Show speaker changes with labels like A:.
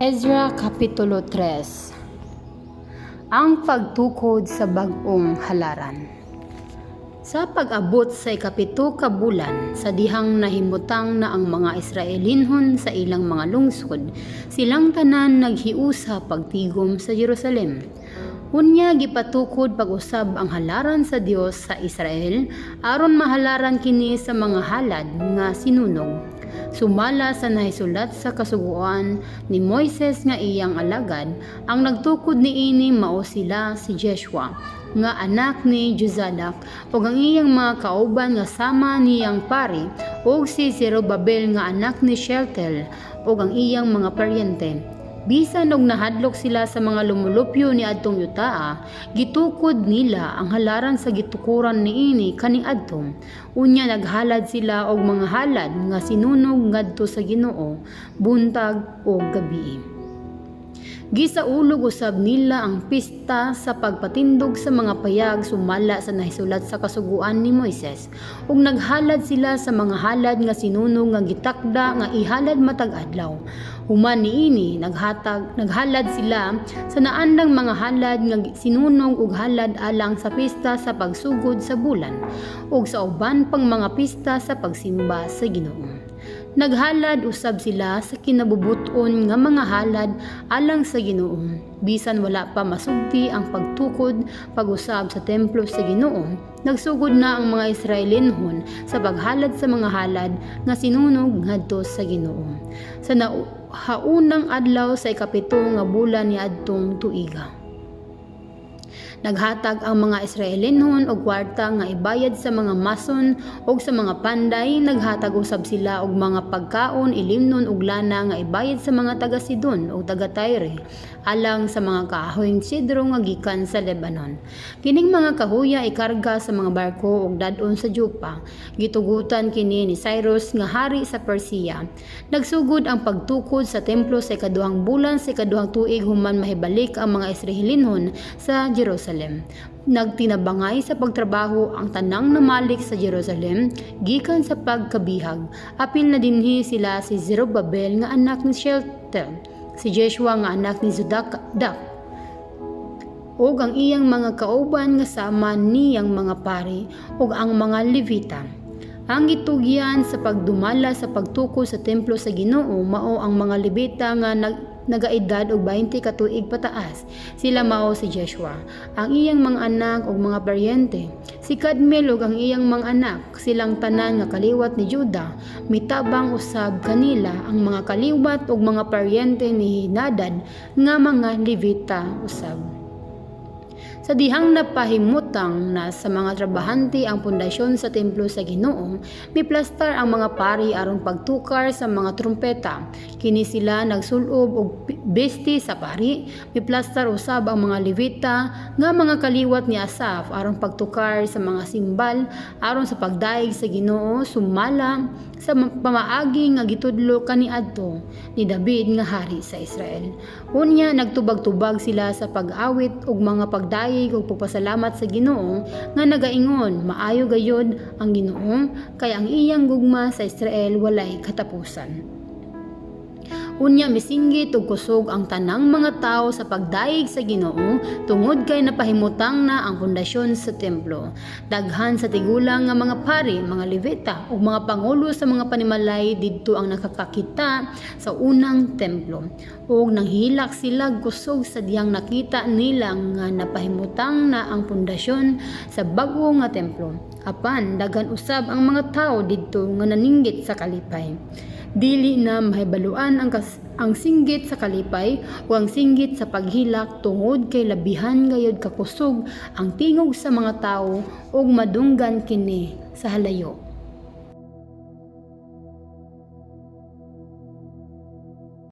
A: Ezra Kapitulo 3. Ang pagtukod sa bag-ong halaran. Sa pag-abot sa 7 ka bulan, sa dihang nahimutang na ang mga Israelinhon sa ilang mga lungsod, silang tanan naghiusa pagtigom sa Jerusalem. Unya gipatukod pag-usab ang halaran sa Dios sa Israel aron mahalaran kini sa mga halad nga sinunog sumala sa nahisulat sa kasuguan ni Moises nga iyang alagad. Ang nagtukod niini mao sila si Jeshua nga anak ni Jozadak ug ang iyang mga kauban nga sama niyang pari, ug si Zerubabel nga anak ni Shealtiel ug ang iyang mga paryente. Bisan og nahadlok sila sa mga lumulupyo niadtong yutaa, gitukod nila ang halaran sa gitukuran niini kaniadto. Unya naghalad sila og mga halad nga sinunog ngadto sa Ginoo buntag ug gabii. Gisaulog usab nila ang pista sa pagpatindog sa mga payag sumala sa nahisulat sa kasuguan ni Moises, ug naghalad sila sa mga halad nga sinunog nga gitakda nga ihalad matag adlaw. Human niini, naghalad sila sa naandang mga halad nga sinunog ug halad alang sa pista sa pagsugod sa bulan ug sa uban pang mga pista sa pagsimba sa Ginoo. Naghalad usab sila sa kinabubut-on nga mga halad alang sa Ginoo. Bisan wala pa masugti ang pagtukod pag-usab sa templo sa Ginoo, nagsugod na ang mga Israelinhon sa paghalad sa mga halad nga sinunog ngadto sa Ginoo sa haunang adlaw sa 7 nga bulan niadtong tuiga. Naghatag ang mga Israelinhon og kwarta nga ibayad sa mga mason ug sa mga panday. Naghatag usab sila og mga pagkaon, ilimnon ug lana nga ibayad sa mga taga Sidon ug taga Tyre alang sa mga kahoyng sedro nga gikan sa Lebanon. Kining mga kahoya ikarga sa mga barko ug dad-on sa Jopa. Gitugutan kini ni Cyrus nga hari sa Persia. Nagsugod ang pagtukod sa templo sa 2 bulan sa 2 tuig human mahibalik ang mga Israelinhon sa Jerusalem. Nagtinabangay sa pagtrabaho ang tanang namalik sa Jerusalem gikan sa pagkabihag. Apil na dinhi sila si Zerubbabel nga anak ni Shealtiel, si Jeshua nga anak ni Jozadak ug ang iyang mga kauban nga sama niyang mga pari, ug ang mga Levita. Ang gitugyan sa pagdumala sa pagtukod sa templo sa Ginoo mao ang mga Levita nga nagaedad og 20 ka tuig pataas. Sila mao si Jeshua, ang iyang mga anak ug mga paryente, si Kadmiel ug ang iyang mga anak, silang tanan nga kaliwat ni Juda. Mitabang usab kanila ang mga kaliwat ug mga paryente ni Henadad nga mga Levita usab. Sa dihang napahimutang na sa mga trabahante ang pundasyon sa templo sa Ginoo, miplastar ang mga pari aron pagtukar sa mga trumpeta. Kini sila nagsulob og beste sa pari. Miplastar usab ang mga Levita nga mga kaliwat ni Asaf aron pagtukar sa mga simbal aron sa pagdayeg sa Ginoo sumala sa pamaagi nga gitudlo kaniadto ni David nga hari sa Israel. Unya nagtubag-tubag sila sa pag-awit ug mga pagdayeg ug pagpasalamat sa Ginoo nga nagaingon, "Maayo gayod ang Ginoo, kay ang iyang gugma sa Israel walay katapusan." Unya misinggit og kusog ang tanang mga tawo sa pagdayeg sa Ginoo tungod kay napahimutang na ang pundasyon sa templo. Daghan sa tigulang nga mga pari, mga Levita ug mga pangulo sa mga panimalay didto ang nakakakita sa unang templo. Ug nanghilak sila kusog sa dihang nakita nila nga napahimutang na ang pundasyon sa bag-o nga templo. Apan daghan usab ang mga tawo didto nga naninggit sa kalipay. Dili na mahibaluan ang singgit sa kalipay o ang singgit sa paghilak tungod kay labihan gayud kakusog ang tingog sa mga tawo ug madunggan kini sa halayo.